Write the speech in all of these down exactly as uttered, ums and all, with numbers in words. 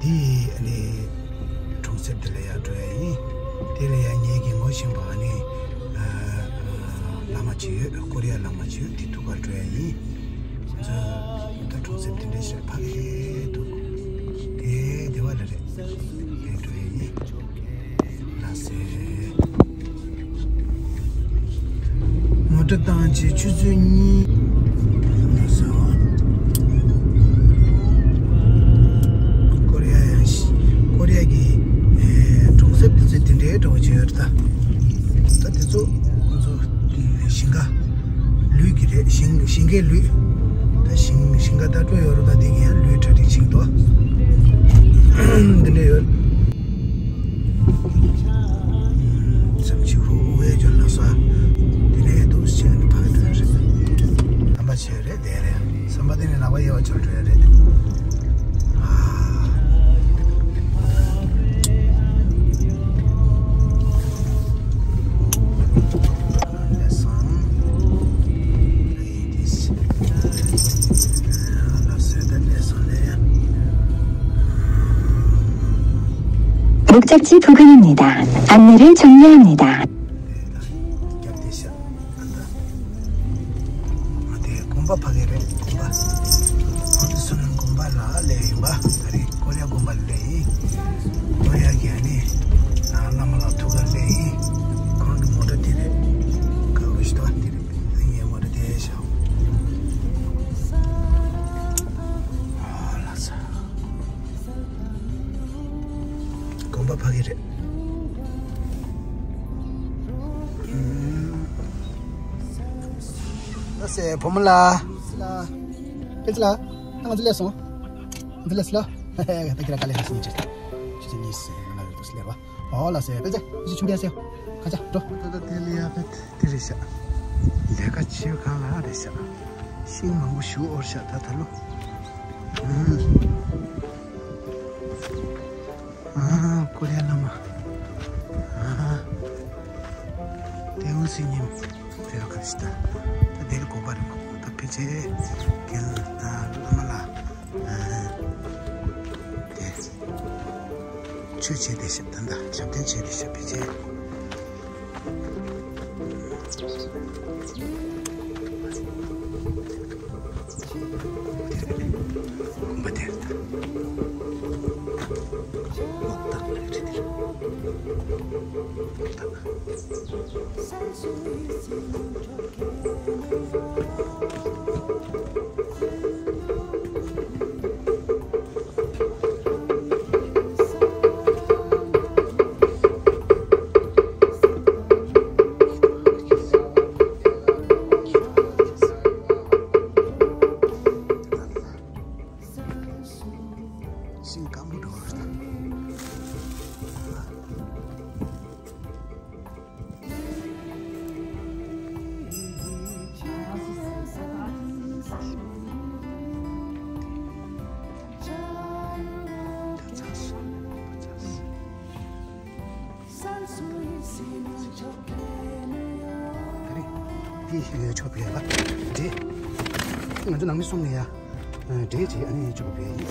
ཨ་ནི་གྲོང་གསེབ་དེ་ལ་ཡར་འགྲོ་ཡ་ཡིན། དེ་ལ་ཡར་ངེད་ཀྱི་ངོ་ཤེས་པ་ཨ་ནི་ཨ་ཨ་བླ་མ་ཅིག་ཡོད། ཀོ་རི་ཡ་བླ་མ་ཅིག་ཡོད། དེ་ཐུག་གར་འགྲོ་ཡ་ཡིན། ཁོང་ཚོས་ད་གྲོང་གསེབ་དེ་འདྲའི་ཞིག་ཕ་གི་འདུག་དེ་སྡེ་བ་ལ་རེད། དེ་འགྲོ་ཡ་ཡིན། ལགས་སེ། མོ་ཊ་བཏང་བྱས་ཆུ་ཚོད་གཉིས། ལགས་སོ། ཀོ་རི་ཡ་ཡང་ཤི་ཀོ་རི་ཡ་གི་ཨེ་གྲོང་གསེབ་དེ་ཚོ་དེ་འདྲའི་འདྲ་བོ་ཅིག་ཡོད་རེད་ད། ད་དེ་ཚོ་ཁོང་ཚོ་ཞིང་ཁ་ལུད་ཀྱི་རེད། ཞིང་ཞིང་ཁའི་ལུད། ད་ཞིང་ཞིང་ཁ་ད་སྤྲོ་ཡོད་རེད་ད། དེ་གི་ཡང་ལུད་གྲ་སྒྲིག་བྱེད་ཀྱི་འདུག་དེ་འདྲ་ཡོད། བསམ་ཅི་ཧུ་ཨུ་ཨེ་ཅོ་ལ་སོ། དེ་ནས་འདུག་ཅེས་ནི་ཕ་གི་དོན་རེད། བསམ་པ་ཆེ་རེད་དེ་རེད། བསམ་པ་དེ་ནི་ལག་པ་ཡལ་བ་ཅོལ་འགྲོ་ཡ་རེད། ཨ། ལགས་སོ། ལགས་སོ། ད་ལགས་སོ་ལས། 목적지 부근입니다. 안내를 종료합니다. རྒྱབ་དེ་ཤ། ཨ་ད། ཨ་དེ་དགོན་པ་ཕ་གི་རེད། དགོན་པ། ཨ་དེ་བསོད་ནམས་དགོན་པ་ལ་སླེབས་ཡིན་པ། ད་རེས་ཀོ་རི་ཡ་དགོན་པ་ལ་སླེབས་ཡིན། ཀོ་རི་ཡ་གི་ཨ་ནི། ཨ་བླ་མ་ལགས་ཐུག་གར་སླེབས་ཡིན། ཁོང་གི་མོ་ཊ་དེ་རེད། ཀ་བོ་ཞིག་ཏོ་དེ་རེད། ཨ་ངའི་མོ་ཊ་དེ་ཤ། ཨ་ལགས་སོ། དགོན་པ་ཕ་གི་རེད། ལགས་སེ་བུ་མོ་ལགས། ལགས། ཕལ་ཆེར་ལགས། ང་ཚོ་སླེབས་སོང་། ང་ཚོ་སླེབས་སོང་ལགས། ད་ཁྱེད་རང་དཀའ་ལས་ཁག་སོང་ཆེ། ཆུ་ཚོད་གཉིས་ཟིན་ང་ལ་རེད་དུ་སླེབས་པ། ཨོ་ལགས་སེ་ཕལ་ཆེར་ང་ཚོ་ཆུང་དུས་སེ། ཁ་ཆ་འགྲོ། ད་ལྟ་དེ་ལ་ཡ་ཕེད་དེ་རེད་ཤག་ལས་ཀ་བྱེད་གང་ལ་རེད་ཤག་ཤིང་མང་པོ་ཞིག་འོར་ཤག་ད་ད་ལོ། ཨ། ཀོ་རི་ཡ་བླ་མ། ཨ། ཏེའུ་སི་ཉིམ་རེ་བ་ཁ་ཤི་ད། ད་དེ་ལ་དགོན་པ་རེད་མ་གོ་ད་ཕལ་ཆེར་རྒན་ད་བླ་མ་ལ། ཨ། དེ། ཆོས་བྱེད་བསྡད་ཤག་ད་ད་ཞབས་བརྟན་བྱེད་བསྡད་ཤག་ཕལ་ཆེར། དགོན་པ་དེར་ད། ལོག་ལྟ་རེད་དེ། ལོག་ལྟ། ཤིང་སྐམ་པོ་འགྲོ་བ་རེད། དེ་ཡོད་ཆོག་པའི་ལ་འདྲེ། ང་ཚོ་ནང་མི་གསུམ་ནས་ཡ། འདྲེ་བྱས་ཨ་ནི་ཆོག་པའི།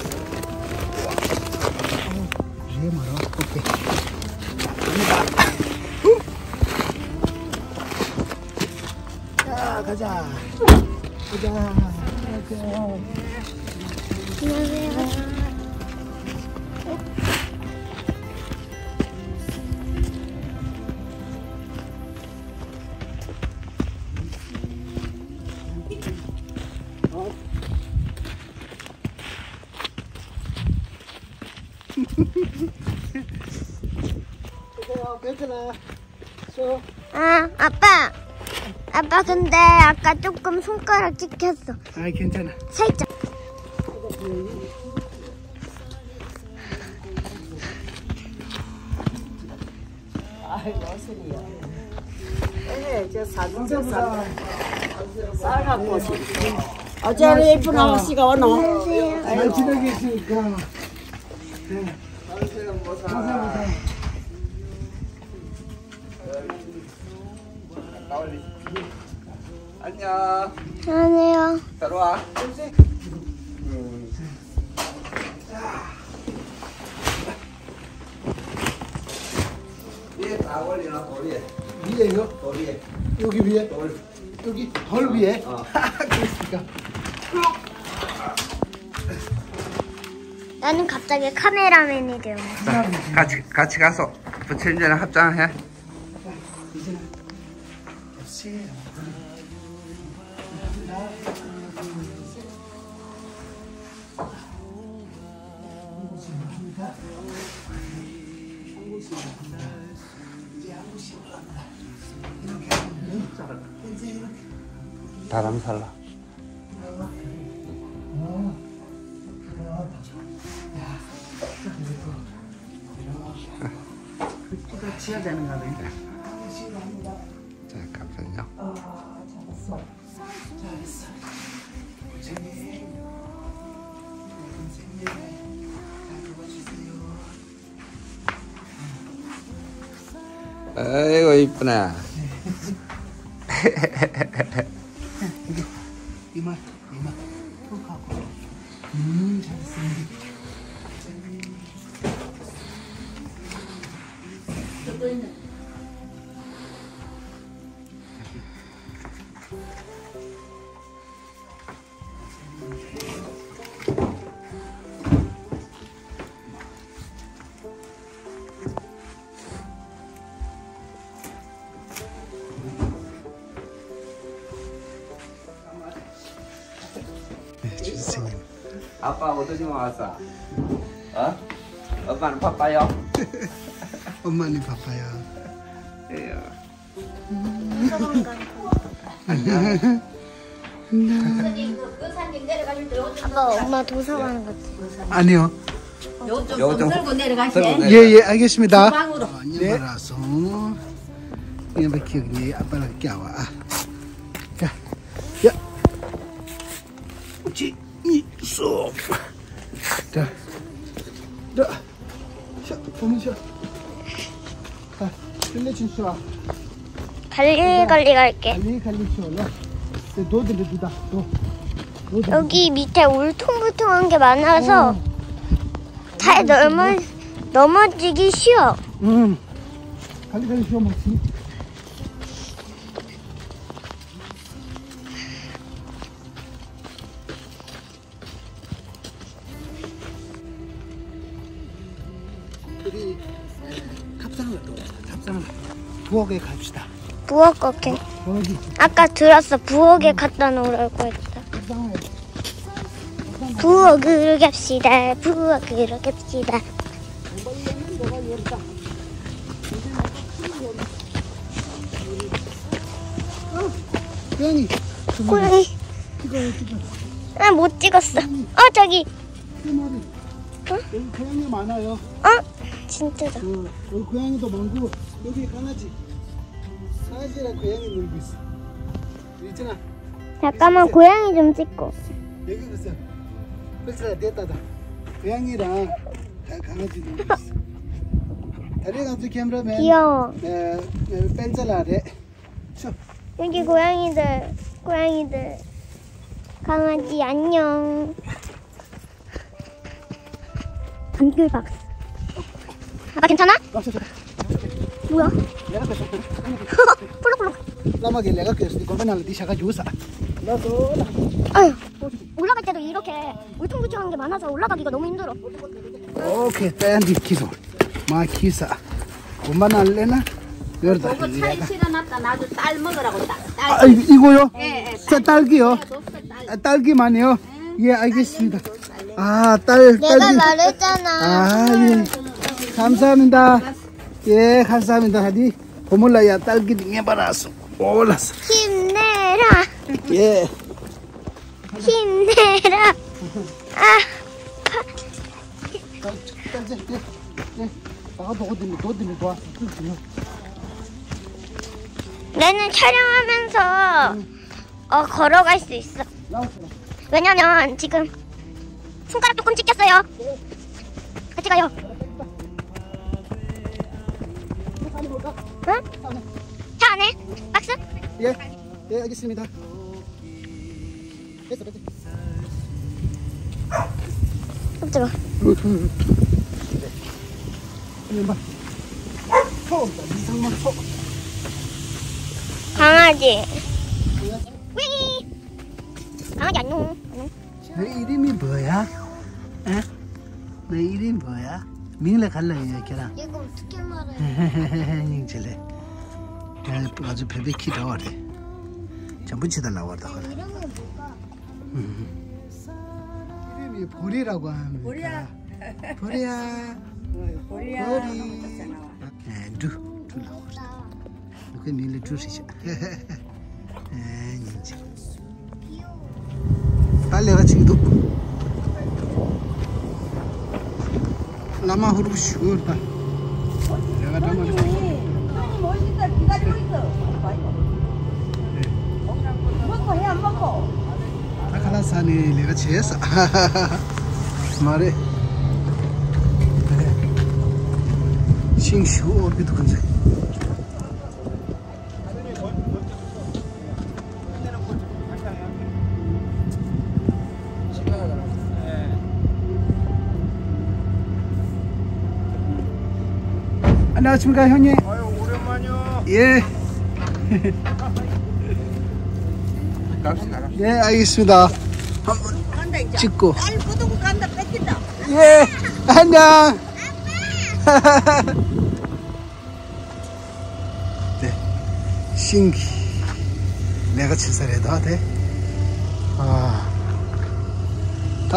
རེད་མ་རེད་ཁོ་པས། ཁ་ཆ། ཁ་ཆ། ཁ་ཆ། 아, 아빠. 아빠, 근데 아까 조금 손가락 찍혔어. 아, 괜찮아. 살짝. 어제 예쁜 아가씨가 오노. 안녕. 안녕하세요. 들어와. 자, 아, 원래 나 돌이에. 위에요? 돌이에. 여기 위에? 돌. 여기 돌 위에? 어. 그랬으니까. 나는 갑자기 카메라맨이 되었네. 자, 같이, 같이 가서 부처님이랑 합장해. 이제는 없이. 다람살라. 자, 감사합니다. 아이고, 이쁘네. 이거, 이마, 이마. 음, 잘했습니다. 네, 주세요. 아빠 어디서 왔어? 어? 엄마는 바빠요? 엄마는 바빠요. 예. 아빠, 엄마 도서관 같아. 아니요. 요좀 요좀 들고 내려가시네. 예, 예, 알겠습니다. 주방으로. 아, 네. 안녕하세요. 안녕하세요. 아빠랑 껴와. 야, 야. 옳지. 이, 쏙. 자. 자. 자, 보면서. 자, 실내 진수아. 갈리갈리 갈게. 갈리갈리 치워라. 네, 너 근데 누다. 너. 너 근데 여기 밑에 울퉁불퉁한 게 많아서 어. 잘 넘어, 넘어지기 쉬워. 음. 갈리갈리 치워 먹지. 우리 에, 탑상을 또 탑상을 부엌에 갑시다. 부엌, 오케이. 여기 아까 들었어. 부엌에 갖다 놓으라고 했다. 탑상을 부엌으로 갑시다. 부엌으로 갑시다. 고양이. 고양이. 찍어요, 찍어. 아, 못 찍었어. 어, 저기. 세 마리. 어? 여기 고양이 많아요. 어? 진짜다. 어, 여기 고양이도 많고 여기 강아지. 강아지랑 고양이 놀고 있어. 있잖아. 잠깐만, 고양이 좀 찍고. 여기 보세요. peltsala 됐다다. 고양이랑 다 강아지 놀고 있어. 다리 가서 카메라맨. 귀여워. 에, 에, peltsala래. 자. 여기 고양이들, 고양이들. 강아지 안녕. 단결 박스. 아빠, 괜찮아? 아, 저, 저. 뭐야? 내가 그 폴록폴록. ལམ་གྱི་ལས་ཀ་སྐྱོར་སའི་དགོན་པ་ནང་ལ་འདི་བྱ་དགའ་རྒྱུགས་ས། ལགས་སོ། ཨ། 올라갈 때도 이렇게 울퉁불퉁한 게 많아서 올라가기가 너무 힘들어. 오케이, pen འདི་ཁྱེར་སོང་། མ་ཁྱེར་ས། དགོན་པ་ནང་སླེབས་ན་ཡོད་ད། 그거 차에 실어놨다 놔도, 아, 이거요? 예, 예. 새 딸기요? 예, 예. 아, 딸기만이요? 예, 알겠습니다. 아, 딸, 내가 말했잖아. 아, 예. 감사합니다. 예, 감사합니다. 하디, 고물라야, 딸기 ṅན་པ་རག་སོང་། ཨོ་ལགས་སོ། 힘내라. ཡེ། 힘내라. ཨ། 나는 촬영하면서 어, 걸어갈 수 있어. 왜냐면 지금 손가락 조금 찢겼어요. 같이 가요. 응? 차 안에? 박스? 예. 예, 알겠습니다. 됐어, 됐어. 깜짝아. 네, 봐. ཚོགས་དང་འདི་ཚང་མ་ཚོགས། གང་ང་ཅི། ཝི། གང་ང་ཅི་ནུ། ནུ། ལེ་ཨི་རི་མི་བོ་ཡ། ཨ། ལེ་ཨི་རི་མི་བོ་ཡ། མིང་ལ་ག་ལ་ཡོད་ཁྱེད་རང་། སྙིང་རྗེ་ལེ། ང་ཚོ་བོད་པའི་ཁྱི་འདྲ་བ་རེད། འཇམ་པོ་ཅི་ད་ལ་བར་ད་ཧ་ལ། ཨི་རི་མི་བོ་རི་ར་གོ་ཨ་མི་རི་ཀ། བོ་རི་ཡ། བོ་རི་ཡ། བོ་རི་ཡ། བོ་རི། ཨེ། འབྲུ། འབྲུ་ལ་བར་ད། ཁོའི་མིང་ལ་འབྲུ་ཞེས་བྱ། ཨེ། སྙིང་རྗེ། ད་ལས་ཀ་བྱེད་ཀྱི་འདུག་བླ་མ་ཧུར་པོ་ཞུ་ད། ལས་ཀ་འདྲ་མ་འདྲ། ད་ཁ་ལག་ཟ་ནས་ལས་ཀ་བྱས་ས། མ་རེད། ཤིང་ཞུ་འོར་གི་འདུག་ཁོ་ཚོས། ཨ་ན་ཆུང་ག་ཧོ་ཉེ། ཡེ། ཡེ། ཨ་ཡེ་སུ་ད། ཅིག་གོ། ཡེ། ཨ་ན། དེ། ཤིང་གི་ལས་ཀ་བྱེད་ས་རེད་ད་དེ། ཨ། ད།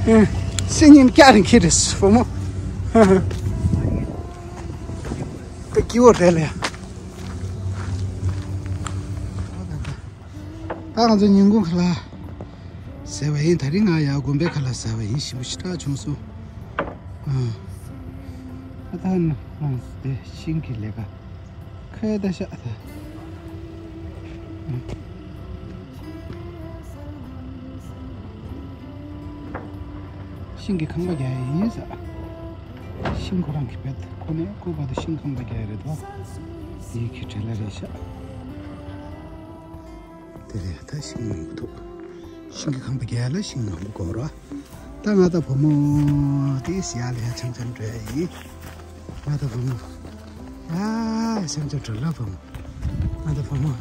ཨེ། སེམས་ཉིན་བསྐྱར་རིང་ཁྱེར་རེད་བུ་མོ། དེ་སྐྱིད་པོ་རེད་ལ་ཡ། ད་ང་ཚོ་ཉིན་གུང་ཁ་ལག་ཟས་པ་ཡིན། དེ་རིང་ང་ཡར་དགོན་པའི་ཁ་ལག་ཟས་པ་ཡིན། ཞིམ་པོ་ཞེ་དྲག་བྱུང་སོང་། ཨ། ད་ལྟ་ང་དེ་ཤིང་གི་ལས་ཀ་ཁོས་ད་ཤག་ད། ཤིང་གི་ཁང་པ་རྒྱག་ཡ་ཡིན་ས། ཤིང་ཁོ་རང་གི་བེད་ཁོ་ནས་ཁོ་བར་དུ་ཤིང་ཁང་པ་རྒྱག་ཡ་རེད་དོ། དེའི་གི་བྲེལ་བ་རེད་ཤག་དེ་ལས་ད་ཤིང་མང་པོ་འདུག་ཤིང་གི་ཁང་པ་རྒྱག་ཡ་ལ་ཤིང་མང་པོ་དགོས་ར། ད་ང་ད་བུ་མོ་དེ་ཡར་ལ་ཡར་འཆམ་འཆམ་འགྲོ་ཡ་ཡིན། ང་ད་བུ་མོ། ཡ། འཆམ་འཆམ་འགྲོ་ལ་བུ་མོ། ང་ད་བུ་མོ།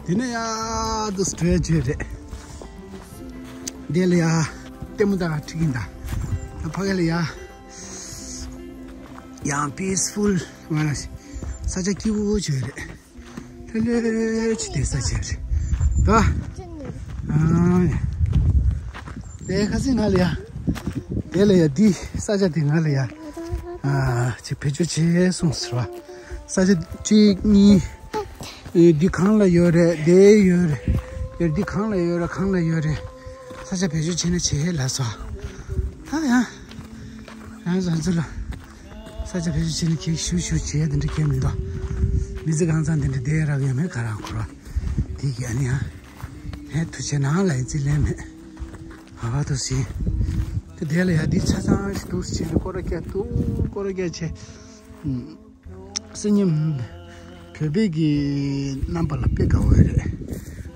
དེ་ནས་ཡར་དུ་འགྲོ་ཡ་བརྗོད་རེད། དེ་ལ་ཡ། ལྟད་མོ་ད་ཁྲིད་ཀྱིན་ད། ད་ཕ་གི་ལ་ཡ། ཡང་པིས་ཕུལ། ང་ལ། ས་ཆ་སྐྱིད་པོ་བྱོས་རེད། ལྷོད་ལྷོད་ཅིག་བསྡད་ས་བྱས་རེད། ད། ཨ། དེ་ཁ་སང་ང་ལ་ཡ། དེ་ལ་ཡ་འདི་ས་ཆ་དེ་ང་ལ་ཡ། ཨ། ཅིག་བེད་སྤྱོད་བྱས་སོང་ཟེར་བ། ས་ཆ་གཅིག་གཉིས། འདི་གང་ལ་ཡོད་རེད། དེ་ཡོད་རེད། ཡར་འདི་གང་ལ་ཡོད་རེད། གང་ལ་ཡོད་རེད། ས་ཆ་བེད་སྤྱོད་བྱས་ན་བྱས་ལ་སོ། ད་ཡང་། ཡང་ང་ཚོ་ལ། ས་ཆ་བེད་སྤྱོད་བྱས་ན་གལ་ཞུ་ཞུ་བྱས་དེ་འདྲ་གལ་མི་འདུག་མི་ཚེ་གང་ཚང་དེ་འདྲ་བསྡད་རག་ཡ་མེད་ག་རང་འཁོར་བ། དེ་གི་ཨ་ནི་ཡང་། ཧེ་ཐུགས་རྗེ་གནང་ལ་ཡི་རྩིས་ལེན་མེད། ཧ་ཧ་ཐུགས་རྗེ་ཆེ། དེ་དེ་ལ་ཡ་འདི་ཆ་ཚང་ཞིག་འདུག་སེ་བྱས་ནས་སྐོར་ར་རྒྱག་འདུག་སྐོར་ར་རྒྱག་བྱས། སེམས་ཉིད། བོད་པའི་གི་རྣམ་པ་ལ་དཔེ་དགའ་བོ་ཡོད་རེད།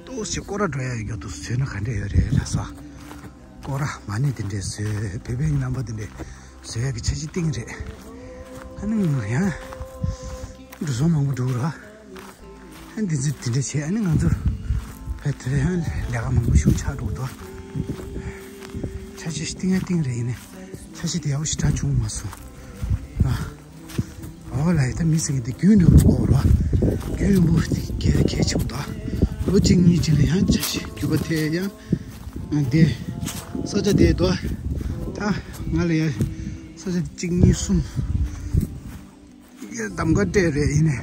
ཏོག་ཙམ་སྐོར་ར་འགྲོ་ཡ་ཡོད་རྒྱུ་འདུག་ཟོས་ན་ག་འདྲ་ཡོད་རེད་ལ་སོ། སྐོར་ར་མ་ཎི་དེ་འདྲས་བཟོས། བོད་པའི་རྣམ་པ་དེ་འདྲས་བཟོས་ཡ་གི་འཆར་གཞི་བཏིང་རེད། ཨ་ནི་ང་ཡང་འགྲོ་སོང་མང་པོ་འགྲོ་ར། ཨ་འདི་ཚོ་དེ་འདྲས་བྱས་ཨ་ནི་ང་ཚོ་བོད་དེ་ཡང་ལས་ཀ་མང་པོ་ཞིག་ཆགས་འགྲོ་འདུག་འཆར་གཞི་བཏིང་ཡ་བཏིང་རེད། ཡིན་ནའི་འཆར་གཞི་དེ་ཡག་པོ་ཞེ་དྲག་བྱུང་མ་སོང་། ཨ། འོ་ལ་ཡི་ད་མི་ཟེར་གི་འདི་རྒྱུན་རིང་པོ་འོ་ར། རྒྱུན་རིང་པོ་དེ་གལ་གལ་ཆེ་བོ་ད། ལོ་གཅིག་གཉིས་ཅིག་ལ་ཡང་འཆར་གཞི་འགྱུར་བ་ཐེབས་ཡང་། འདི། ས་ཆ་དེ་དོ། ད་ང་ལ་ཡ། ས་ཆ་གཅིག་གཉིས་གསུམ། ཡ་གདམ་ག་སྤྲད་རེད་ཡིན་ནའི།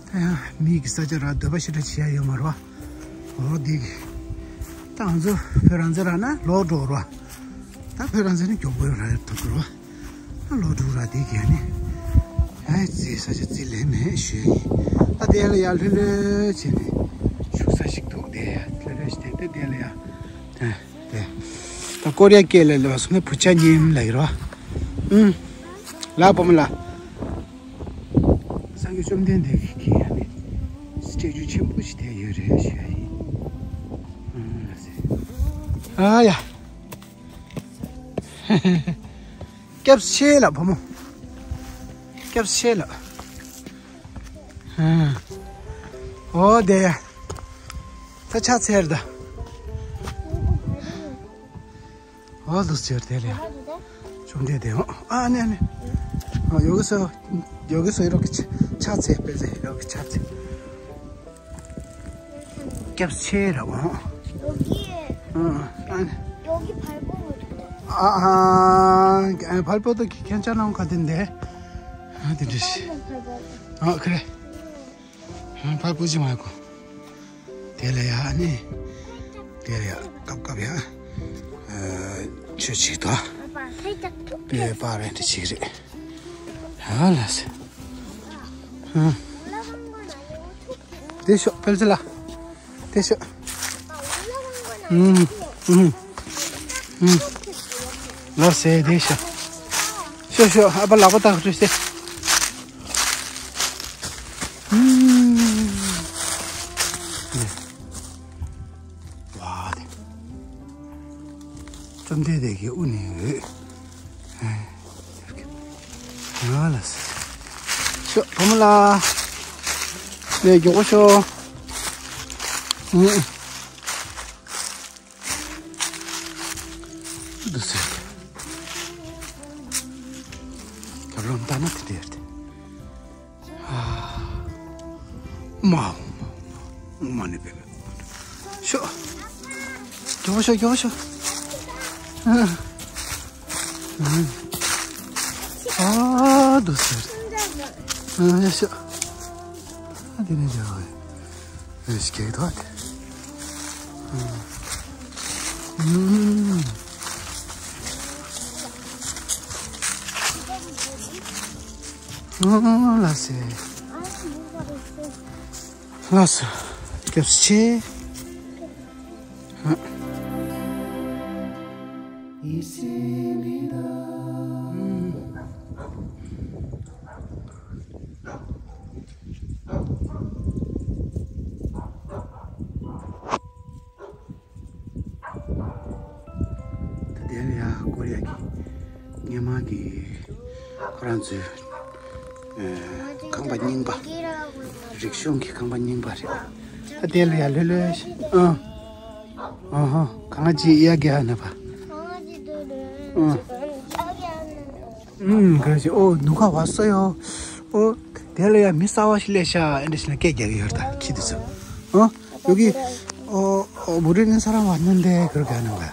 ད་ཡང་མི་གི་ས་ཆ་ར་འདོད་པ་ཞེ་དྲག་བྱེད་ཡ་ཡོད་མ་རེད་བ། འོ་འདི་གི། ད་ང་ཚོ་བོད་རང་བཙན་རག་ན་ལོག་འགྲོ་རེད་བ། ད་བོད་རང་བཙན་ནི་མགྱོགས་པོ་རག་ཐུབ་ཀྱི་རེད་བ། ཨ་ལོ་དྲུག་ར་དེ་གས་ནི། ཨེ་ཙི་ས་ཆ་རྩིས་ལེན་མེད་ཞུས་ཡིན། ད་དེ་ལ་ཡ་ལྷོད་ལྷོད་བྱས་ནས་བཞུགས་ས་ཞིག་འདུག་དེ་ལྷོད་ལྷོད་བྱས་ཏེ་དེ་ལ་ཡ། དེ་དེ། ད་ཀོ་རི་ཡ་སྐད་ལ་ལབ་སོང་ན་བུ་ཆ་གཉིས་ལ་ཡོད་རོ། ཨུམ། ལ་བུ་མོ་ལ། སངས་རྒྱས་བཅོམ་ལྡན་འདས་ཀྱིས་ཀྱི་ཡ་ནི། སི་ཊེ་ཅུ་ཆེན་པོ་ཞིག་དེ་ཡོད་རེད་ཞུས་ཡ་ཡིན། ཨུམ་ལ་ཟེར། ཨ་ཡ། སྐྱབས་ཆེ་ལ་བུ་མོ། སྐྱབས་ཆེ་ལ། ཨོ་དེ་ཡ། ད་ཆ་ཚེར་ད། ཨོ་ལུ་ཟེར་དེ་ལ་ཡ། ཅུང་དེ་དེ་ཨོ་ཨ་ནེ་ནེ། ཨ་ཡོ་གི་སོ། ཡོ་གི་སོ་ཡི་རོགས་ཀྱི་ཆ་ཚེ་དཔེ་ཚེ་ཡོ་གི་ཆ་ཚེ། སྐྱབས་ཆེ་ར་བ། ཡོ་གི། ཨ་ཨ་ནེ། ཡོ་གི་ཕར་པོ་མོ་ཐུག་ཨ་ཨ་ཕར་པོ་ཏོ་ཁྱེད་ཅག་ནང་ག་དེ་འདེ། ཨ་དེ་འདྲ་ཞིག་ཨ་ཁ་རེ། ཕར་པོ་ཅི་མ་གོ། དེ་ལ་ཡ་ཨ་ནི། དེ་ལ་ཡ་སྐབས་སྐབས་ཡ། ཆོས་ཅིག་དང་། པའི་པ་རེ་འདི་ཅིག་རེད། ཡ་ལ་སེ། དེ་ཤོག་ཕལ་ཆེ་ལ། དེ་ཤོག་ཨུམ། ཨུམ། ཨུམ། ལ་སེ་དེ་ཤོག་ཤོག་ཤོག་ཨ་ཕ་ལག་པ་བཏགས་རེ་སེ། ཨུམ། ཝ་དེ། བཅོམ་ལྡན་འདས་ཀྱི་དབུ་ནས་འོད། ང་ལ། ཤོག་བུ་མོ་ལ། ལས་མགྱོགས་པོ་ཤོག་ཨུ། འདུག་ཟེར། རྒྱབ་ལོགས་ལྟ་ན་དེ་འདྲ་ཡོད་དེ། མ་མ་མ་ནི་པེ། ཤོ། མགྱོགས་ཤོ་མགྱོགས་ཤོ། ཨ་འདུག་ཟེར། ཨ་ཡ་ཤོ། ཨ་དེ་ནས་འཇགས་པ་རེད། ཨེ་སྐྱེས་ཐོག་དེ། ཨ། ཨ་ལ་སེ། ལ་སེ། སྐྱབས་ཆེ། ཨ། ད་དེ་ལ་ཡ་ཀོ་རི་ཡ་གི་སྔོན་མ་གི་ཁོ་རང་ཚོའི་ཨ་ཁང་པ་རྙིང་པ། རིག་གཞུང་གི་ཁང་པ་རྙིང་པ་རེད། ད་དེ་ལ་ཡ་ལྷོད་ལྷོད་ཤི། ཨ། ཨ་ཧ། གང་ཅི་ཡ་གི་ཧ་ན་པ། ཨ། ཨུམ། ག་ཞིག་ཨོ་ནུ་ཁ་བ་སོ་ཡོ། ཨོ། དེ་ལ་ཡ་མི་གསར་བ་ཞིག་སླེབས་ཤག་ཨེ་འདྲ་ཞིག་ན་སྐད་རྒྱག་གི་ཡོད་ད་ཁྱི་དེ་ཚོ། ཨོ། ཡོ་གི་ཨོ་ཨོ་བུ་རི་ནི་ས་ར་བ་ནན་དེ་གར་ག་ནང་ག་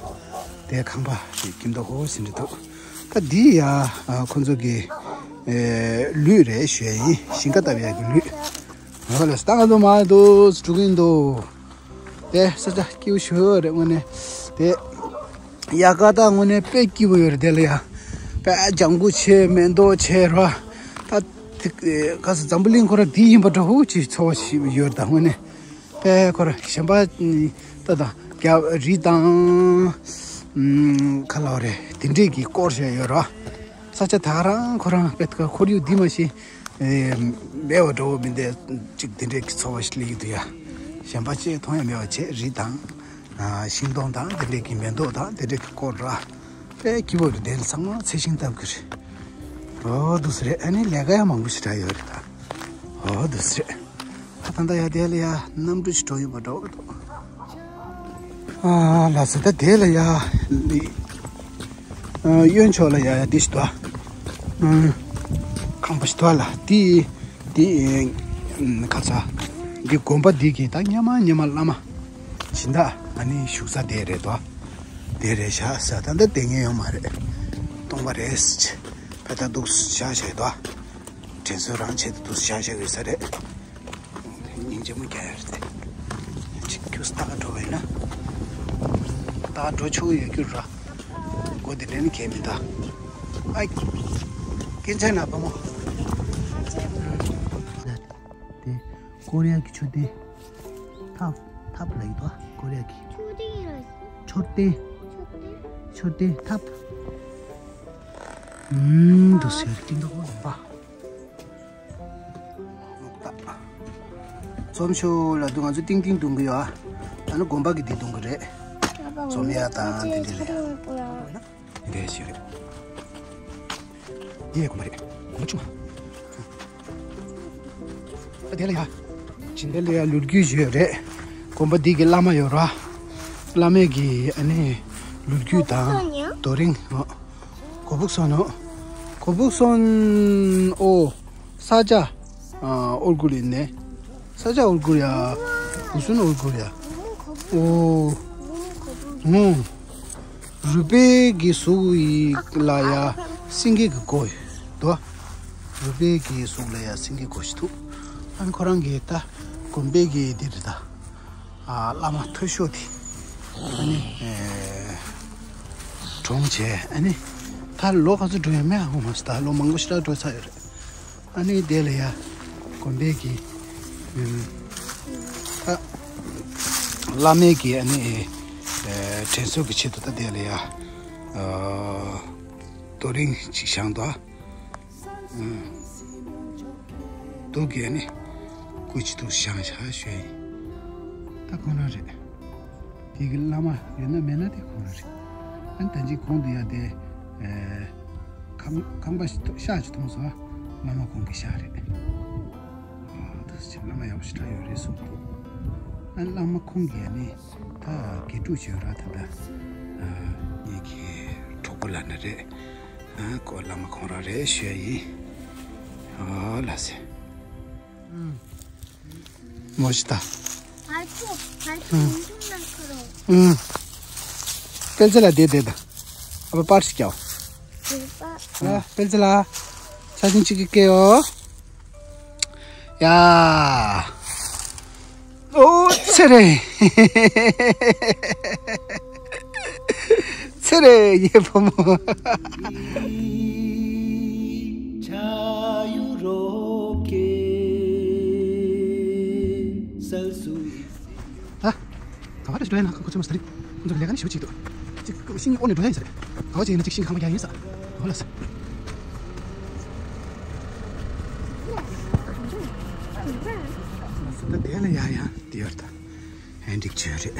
དེ་ཁང་པ་ཞིག་ཀིན་དོ་ཧོ་ཟིན་རེད་འདུག་ད་འདི་ཡ་ཁོ་ཚོ་གི་ཨེ་ལུད་རེད་ཞུ་ཡ་ཡིན། ཞིང་ཁ་བཏབ་ཡ་གི་ལུད། ང་ལ་སྟག་འདུག་མ་འདུག་འགྲོ་གིན་འདུག་དེ་ས་ཆ་སྐྱིད་པོ་ཞུ་ཡོད་རེད་དངོས་གནས། དེ་དབྱར་ཁ་ད་དངོས་གནས་དཔེ་སྐྱིད་པོ་ཡོད་རེད་དེ་ལ་ཡ། དཔེ་ལྗང་ཁུ་ཆེ་མེ་ཏོག་ཆེ་ར། ད་དེ་ག་ས་འཛམ་བུ་གླིང་ཁོ་ར་འདི་ཡིན་པ་འདྲ་བོ་ཅིག་ཚོར་བ་ཞིག་ཡོད་རེད་ད་དངོས་གནས། དཔེ་ཁོ་ར་གཞན་པ་ད་ད་རྒྱ་རི་དང་། ཁ་ལོ་རེད་དེ་འདྲས་ཀྱི་སྐོར་བྱས་ཡོད་ར། ས་ཆ་ད་རང་ཁོ་རང་དཔེ་ཁོར་ཡུག་འདི་མ་ཤེས། ཨེ། མེད་པ་འདྲ་བོ་མི་འདུག་ཅིག་དེ་འདྲའི་ཚོར་བ་ཞིག་སླེབས་ཀྱི་འདུག་ཡ། གཞན་པ་ཅིག་མཐོང་ཡ་མེད་པ་བྱས་རི་དང་། ཨ། ཤིང་སྡོང་དང་དེ་འདྲའི་གི་མེ་ཏོག་དང་དེ་འདྲའི་གི་སྐོར་ར། དཔེ་སྐྱིད་པོ་རེད་དེ་ཚང་མ་ཚེ་ཤིང་བཏབ་ཀྱི་རེད། འོ་འདུག་སེ་རེད། ཨ་ནི་ལས་ཀ་ཡང་མང་པོ་ཞིག་རག་ཡོད་རེད་ད། འོ་འདུག་སེ་རེད། ད་ད་ལྟ་ཡ་དེ་ལ་ཡ་གནམ་གྲུ་ཞིག་འགྲོ་ཡོད་པ་འདྲ་བོ་འདུག་ཨ་ལགས་སོ། ད་དེ་ལ་ཡ། ཨ། གཡོན་ཕྱོགས་ལ་ཡ་ཡ་འདི་ཞིག་འདུག་ཨ། ཁང་པ་ཞིག་འདུག་ལ་འདི། འདི། ཨ། ཁ་ཚ། འདི་དགོན་པ་འདི་གི་ད་སྔོན་མ་སྔོན་མ་བླ་མ་སྦྱིན་བདག་ཨ་ནི་བཞུགས་ས་དེ་རེད་དོ། དེ་རེད་ཤག་ཟེར། ད་འདི་དེ་སྔོན་ཡོད་མ་རེད། སྟོང་པ་རེད་ཟེར། བས་ད་འདུག་སེ་བཞག་བཞག་ཡོད་དོ། དྲན་གསོ་རང་བྱེད་དུ་འདུག་སེ་བཞག་བཞག་ཡོད་ས་རེད། སྙིང་རྗེ་མོ་རྒྱག་ཡ་རེད་དེ། ཅིག་ཁྱོད་སྟག་འགྲོ་བས་ན། སྟག་འགྲོ་ཆོག་ཡོད་རྒྱུ་ར། སྒོ་དེ་འདྲ་ནི་གས་མི་འདུག་ཨ། སྐད་ཆ་ན་བུ་མོ། དེ་ཀོ་རི་ཡ་གི་མཆོད་རྟེན། ཐབ། ཐབ་ལ་ཡིན་དོ། ཀོ་རི་ཡ་གི་མཆོད་རྟེན། མཆོད་རྟེན། ཐབ། ཨུམ། འདུག་སེ་སྐྱིད་མདོག་ཡིན་པ། རྩོམ་ཤོག་ལ་འདུག་ང་ཚོ་ཏིང་ཏིང་རྡུང་གི་ཡོད་ཨ། ད་ནི་དགོན་པ་གི་འདི་རྡུང་གི་རེད། རྩོམ་ཡ་དང་འདི་འདི་ལས། འདི་འདྲས་ཞིག་རེད། དེ་ཡི་དགོན་པ་རེད། དགོན་པ་ཆུང་མ། ཨ་དེ་ལ་ཡ། ཅི་འདི་ལ་ཡ་ལོ་རྒྱུས་ཡོད་རེད། དགོན་པ་འདི་གི་བླ་མ་ཡོད་ར། བླ་མའི་གི་ཨ་ནི་ལོ་རྒྱུས་དང་རྡོ་རིང་། ཨོ། གོ་ཕུག་སོན་ནོ། གོ་ཕུག་སོན། ཨོ། ས་ཆ། ཨོར་གུ་རི་ནས། ས་ཆ་ཨོར་གུ་རི་ཡ། གོ་སོན་ཨོར་གུ་རི་ཡ། ཨོ། ངོ་། རུས་སྦལ་གྱི་གཟུགས་ཡི་ལ་ཡ་སེང་གེ་གི་མགོ་ཡོད་དོ། རུས་སྦལ་གྱི་གཟུགས་ལ་ཡ་སེང་གེ་མགོ་ཞིག་འདུག་ཨ་ནི་ཁོ་རང་གི་ད་དགོན་པའི་གི་འདི་རེད་ད། ཨ་བླ་མ་མཐོ་ཤོས་དེ། ཨ་ནི་ཨེ་གྲོངས་བྱས། ཨ་ནི་ད་ལོ་ག་ཚོད་འགྲོ་ཡ་མེད། ཨ་ཧོ་མ་སི་ད་ལོ་མང་པོ་ཞེ་དྲག་འགྲོ་ཚར་ཡོད་རེད། ཨ་ནི་དེ་ལ་ཡ་དགོན་པའི་གི་ཨ་བླ་མའི་གི་ཨ་ནི་ཨེ་དྲན་གསོ་གི་ཆེད་དུ་ད་དེ་ལ་ཡ་ཨ་རྡོ་རིང་ཅིག་བཞེངས་འདུག་ཨ་རྡོ་གི་ཨ་ནི་སྐུ་ཅིག་ཏུ་བཞེངས་བཞག་ཞུ་ཡ་ཡིན། ད་ཁོ་རང་རེད། དེ་གི་བླ་མ་ཡོད་ན་མེད་ན་དེ་ཁོ་རང་རེད། ཨ་ནི་ད་ཅི་གོང་དུ་ཡ་དེ་ཨེ་ཁང་ཁང་པ་ཞིག་ཤག་ཅིག་མཐོང་སོང་། བླ་མ་ཁོང་གི་ཤག་རེད། ཨ་ད་ཅི་བླ་མ་ཡག་པོ་ཞེ་དྲག་ཡོད་རེད་གསུངས་འདུག་ཨ་ནི་བླ་མ་ཁོང་གི་ཨ་ནི་ད་དགེ་ཕྲུག་ཅིག་ཡོད་ར། ད་ད་ཨ་ངེད་ཀྱི་གྲོགས་པོ་ལབ་ན་རེད། ཨ་ཁོ་བླ་མ་ཁོང་རང་རེད་ཞུ་ཡ་ཡིན། ཨོ་ལགས་སེ། ཨུམ། མོ་ཤི་ད། ཕར་ཚུར་ཕར་ཚུར་ཨུམ། ཨུམ། དཔལ་ཆེ་ལ་བསྡད་བསྡད་ད། ཨ་ཕ་པར་ཞིག་རྒྱག་ཨ་དཔལ་ཆེ་ལ། ཆ་ཆེན་གཅིག་གི་སྐད་ཡོ། ཡ། ཨོ་ཚེ་རེ། ཚེ་རེ་ཡེ་བུ་མོ། ད་ག་བ་རེ་ཞིག་འགྲོ་ཡ་ན་ཁོ་ཚོ་མ་སྟ་རེད། ཁོ་ཚོ་ལས་ཀ་ནི་ཞེ་པོ་ཅིག་འདུག་ཅིག་ཤིང་གི་འོག་ནས་འགྲོ་ཡ་ཡིན་ས་རེད། ག་བ་ཅིག་ཡིན་ན་ཅིག་ཤིང་གི་ཁང་པ་རྒྱག་ཡ་ཡིན་ས། ག་བ་ལ་ས། ད་དེ་ལ་ཡ་ཡ་དེ་ཡོད་ད། ཧན་འགྲིག་ཆོས་རེད།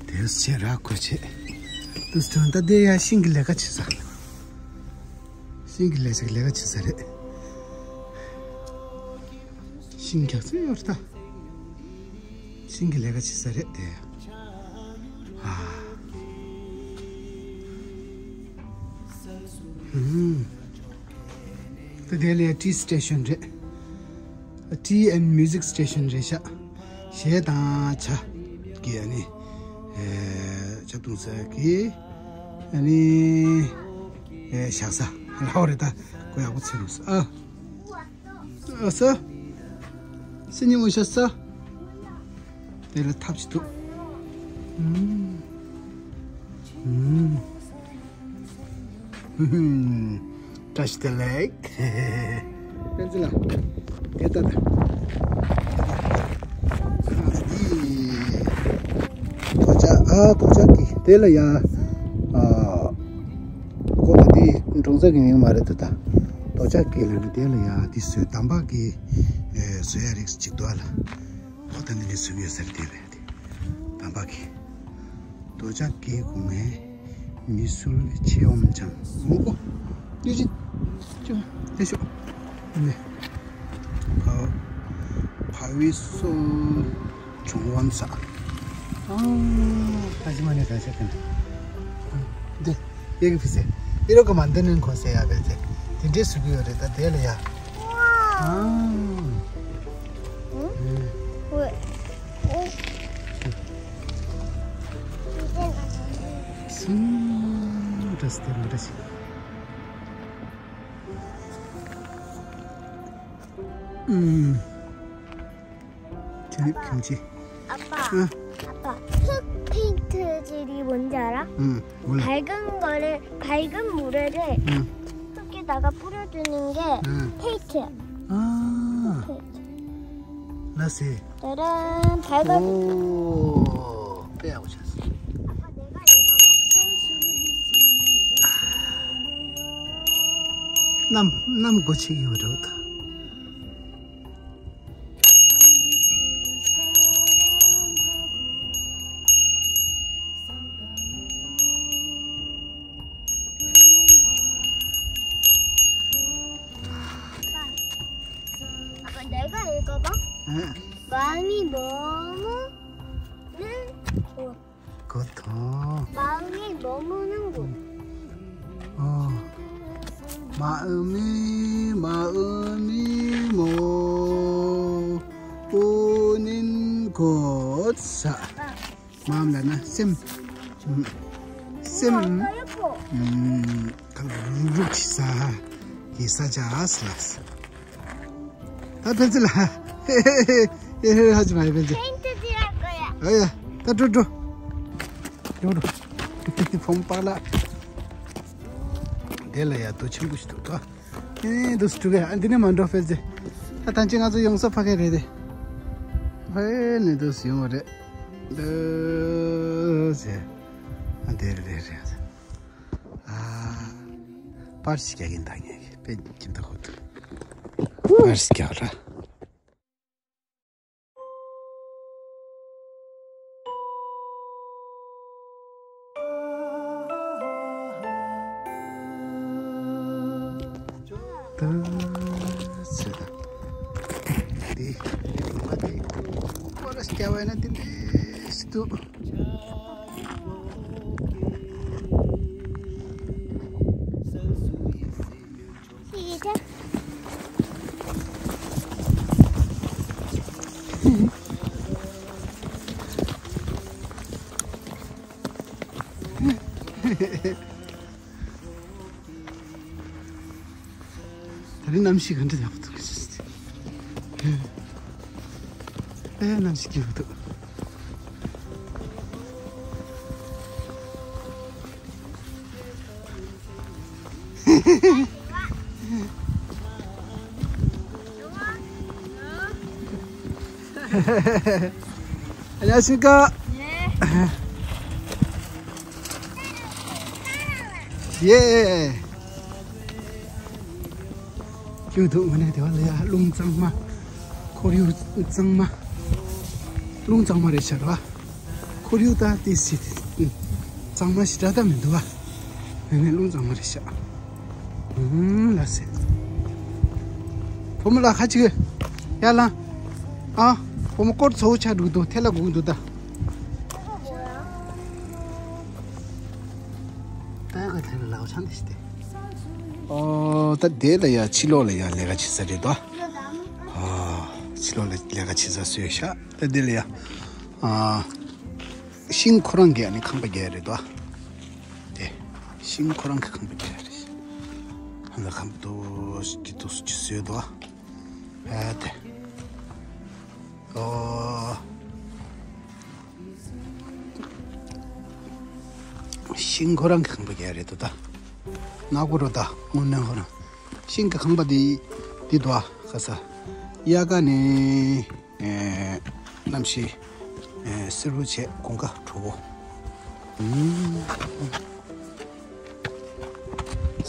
དེ་ཡོད་ཆེ་ར་ཁོ་ཆེ། དུས་ཚོད་ད་དེ་ཡ་ཤིང་གི་ལས་ཀ་བྱེད་ས། ཤིང་གི་ལས་ཀ་ལས་ཀ་བྱེད་ས་རེད། ཤིང་རྒྱག་ས་ཡོད་རེད་ད། ཤིང་གི་ལས་ཀ་བྱེད་ས་རེད་དེ། ཨ། ཧུམ། ད་དེ་ལས་tea station རེད། Tea and music station རེད་ཤག་གཞས་དང་ཇ་གི་ཨ་ནི། ཨེ། ཇ་བཏུང་ས་གི་ཨ་ནི། ཨེ། བཞག་ས་ལའོ་རེད་ད། ཁོ་ཡག་པོ་ཚེ་རུ་ས། ཨ། ཨ་ས། སི་ཉི་འུ་ཤ་ས། དེ་ལ་ཐབས་ཅིག་འདུག་ཨུམ། ཨུམ། བཀྲ་ཤིས་བདེ་ལེགས། པན་ཙི་ལ། དེ་ལྟ་ད། ཁ་འདི། རྡོ་ལྕགས། ཨ། རྡོ་ལྕགས་ཀྱི་དེ་ལ་ཡ། ཨ། ཁོ་ལ་དེ་འབྲོང་རྩ་གི་མིང་མ་རེད་ད་ད། རྡོ་ལྕགས་ཀྱི་ལ་ནི་དེ་ལ་ཡ་དེ་བཟོས་འདམ་བག་གི་བཟོ་ཡ་རིགས་ཅིག་འདུག་ཨ་ལ། ཁོ་ད་ནི་ནི་བཟོས་ཡོད་ས་རེད་དེ་ལ་ཡ་དེ། འདམ་བག་གི། རྡོ་ལྕགས་ཀྱི་སྒོ་ངའི་མི་སུལ་ཆེ་འོམ་ཅང་། ཨོ་ཨོ། ཡོད་ཅི། ཅུ། དེ་ཤོག་ནས། ཕ། ཕ་བི་སོ་ཇོང་ཝན་ས། ཨ། ད་ཅི་མ་ནས་ད་ཆ་ཀན། འདི། ཡེ་གི་ཕི་སེ། ཨི་རོ་ག་མ་འདི་ནན་ཁོ་སེ་ཡ་བེ་ཚེ། དེ་འདྲས་སུ་གི་ཡོད་རེད་ད་དེ་ལ་ཡ། ཨ། ཨུ། ཨུ། སུ། འདྲ་སྟེ་མི་འདྲ་ཞིག་ཨུམ། ཁྱེད་ཁྱིམ་ཆེ། 아빠, 응. 아빠, 흑 페인트질이 뭔지 알아? 응, 몰라. 밝은 거를, 밝은 물에를 응. 톡에다가 뿌려주는 게 응. 페인트야. 아, 페인트. 나세. 나는 밝아졌어. 오, 빼하고 쳤어. ནམ་ནམ་སྒོ་ཕྱེ་གི་ཡོད་རེད་ད། ཨ། 마음이 머무는 곳. 그렇다. 마음이 머무는 곳. 어. 마음이, 마음이 뭐, 오는 곳. 자. 마음 ལབ་ན་སེམས། ཨུམ། སེམས། ཨུམ། ཁ་རུག་རུག་ཅིག་ས། ཡི་ས་ཆ་ཨ་སི་ལ་སི། ད་ཕན་ཚུན་ལ། ཧེ་ཧེ་ཧེ་ཧེ་ཧེ་ཧ་ཅི་མ་ཡི་ཕན་ཚུན། ཨ་ཡ། ད་འགྲོ་འགྲོ། འགྲོ་འགྲོ། ཕོམ་པག་ལ། དེ་ལ་ཡ་རྡོ་ཆེན་པོ་ཞིག་འདུག་ད། ཨེ་འདུག་སེ་འགྲོ་གི། ཨ་འདི་ནས་མར་འགྲོ་ཕལ་ཆེར། ད་ཐང་ཆེན་ང་ཚོ་ཡོང་ས་ཕ་གི་རེད་དེ། ཧེ་ནས་འདུག་སེ་ཡོང་བ་རེད། འདུག་སེ། ཨ་འདི་རེད་རེད། ཨ། པར་ཞིག་རྒྱག་གིན་ད་ངས་དཔེ་ཁྱིམ་ཐག་ཧོ་ཐུ། པར་ཞིག་རྒྱག་ར། ད་ཚེ་ད། འདི་མ་འདི་པར་ཞིག་རྒྱག་པ་ཡིན་ན་འདི་འདྲ་ཞིག་འདུག་ད་རིང་གནམ་གཤིས་ག་འདྲ་ཡག་པོ་འདུག་ཨེ་གནམ་གཤིས་སྐྱིད་པོ་འདུག 안녕하십니까? 예. 예. ཁྱོད་ཐུག་མ་ནས་དེ་བ་ལ་ཡ་རླུང་གཙང་མ། ཁོར་ཡུག་གཙང་མ། རླུང་གཙང་མ་རེད་ཤག་ར། ཁོར་ཡུག་ད་ཏི་སི་ཏི། གཙང་མ་ཞེ་དྲག་ད་མི་འདུག་བ། ཨ་ནི་རླུང་གཙང་མ་རེད་ཤག་ཨུམ་ལ་སེ། བུ་མོ་ལ་ཁ་ཅིག་ཡར་ལངས། ཨ། བུ་མོ་སྐོར་ཚ་བོ་ཆགས་འགྲོ་གི་འདུག་ཐལ་ལ་སྒུག་འདུག་ད། ད་ག་ཐལ་ལ་ལའོ་ཆང་དེ་ཞིག་སྟེ། ཨོ་ད་དེ་ལ་ཡ་ཕྱི་ལོགས་ལ་ཡ་ལས་ཀ་བྱེད་ས་རེད་དོ། ཨ། ཕྱི་ལོགས་ལ་ལས་ཀ་བྱེད་ས་བཟོས་ཤག་ད་དེ་ལ་ཡ། ཨ། ཤིང་ཁོ་རང་གིས་ཨ་ནི་ཁང་པ་རྒྱག་རེད་དོ། དེ། ཤིང་ཁོ་རང་གི་ཁང་པ་རྒྱག་རེད། ཧ་ལ་ཁང་པ་དུ་ཞིག་གི་དུ་སུ་ཅི་བཟོས་དོ། ཨ་དེ། ཨོ། ཤིང་ཁོ་རང་གི་ཁང་པ་རྒྱག་རེད་དོ་ད། ནག་པོ་རོ་ད་དངོས་གནས་ཁོ་རང་། ཤིང་གི་ཁང་པ་འདི་འདི་དོ་ཨ་ཁ་ས། དབྱར་ཁ་ནས། ཨེ། གནམ་གཤིས། ཨེ། བསིལ་པོ་བྱས་དགུན་ཁ་དྲོ་པོ། ཨུམ།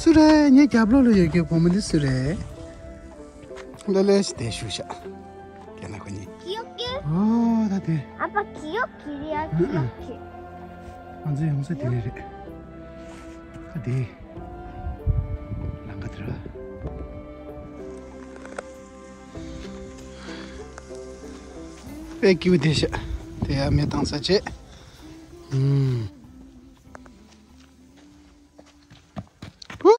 སུ་རེད། ངའི་རྒྱབ་ལོགས་ལ་ཡོད་རྒྱུ་བུ་མོ་འདི་སུ་རེད། ལོ་ལོ་ཞིག་དེ་ཞུ་ཤག་རྒྱ་ནག་ཁོ་གཉིས། 기억해? ཨོ་ད་དེ། 아빠 기억해? ཡ་ཨ་ཨ། 기억해. ང་ཚོ་ཡོང་ས་དེ་ནས་རེད། ད་དེ། ལམ་ཁ་དེ་ར། དཔེ་སྐྱིད་པོ་དེ་ཤག་དེ་ཡ་མེ་བཏང་ས་བྱས། ཨུམ།